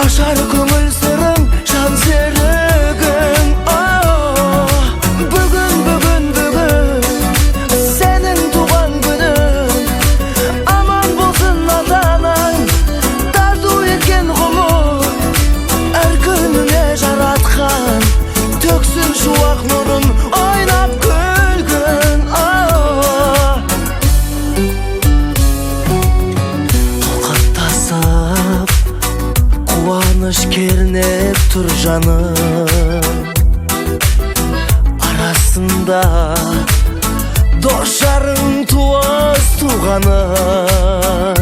Ашар көңіл сырың, жан серігің. Бүгін, бүгін, бүгін сенің туған күнің. Аман болсын ата анаң тарту еткен ғұмыр. Әр күніңе жаратқан төксін шуақ нұрын, ойнап күлгін. Толқып тасып қуаныш кернеп тұр жаным. Арасында дос жарың, туыс туғаның.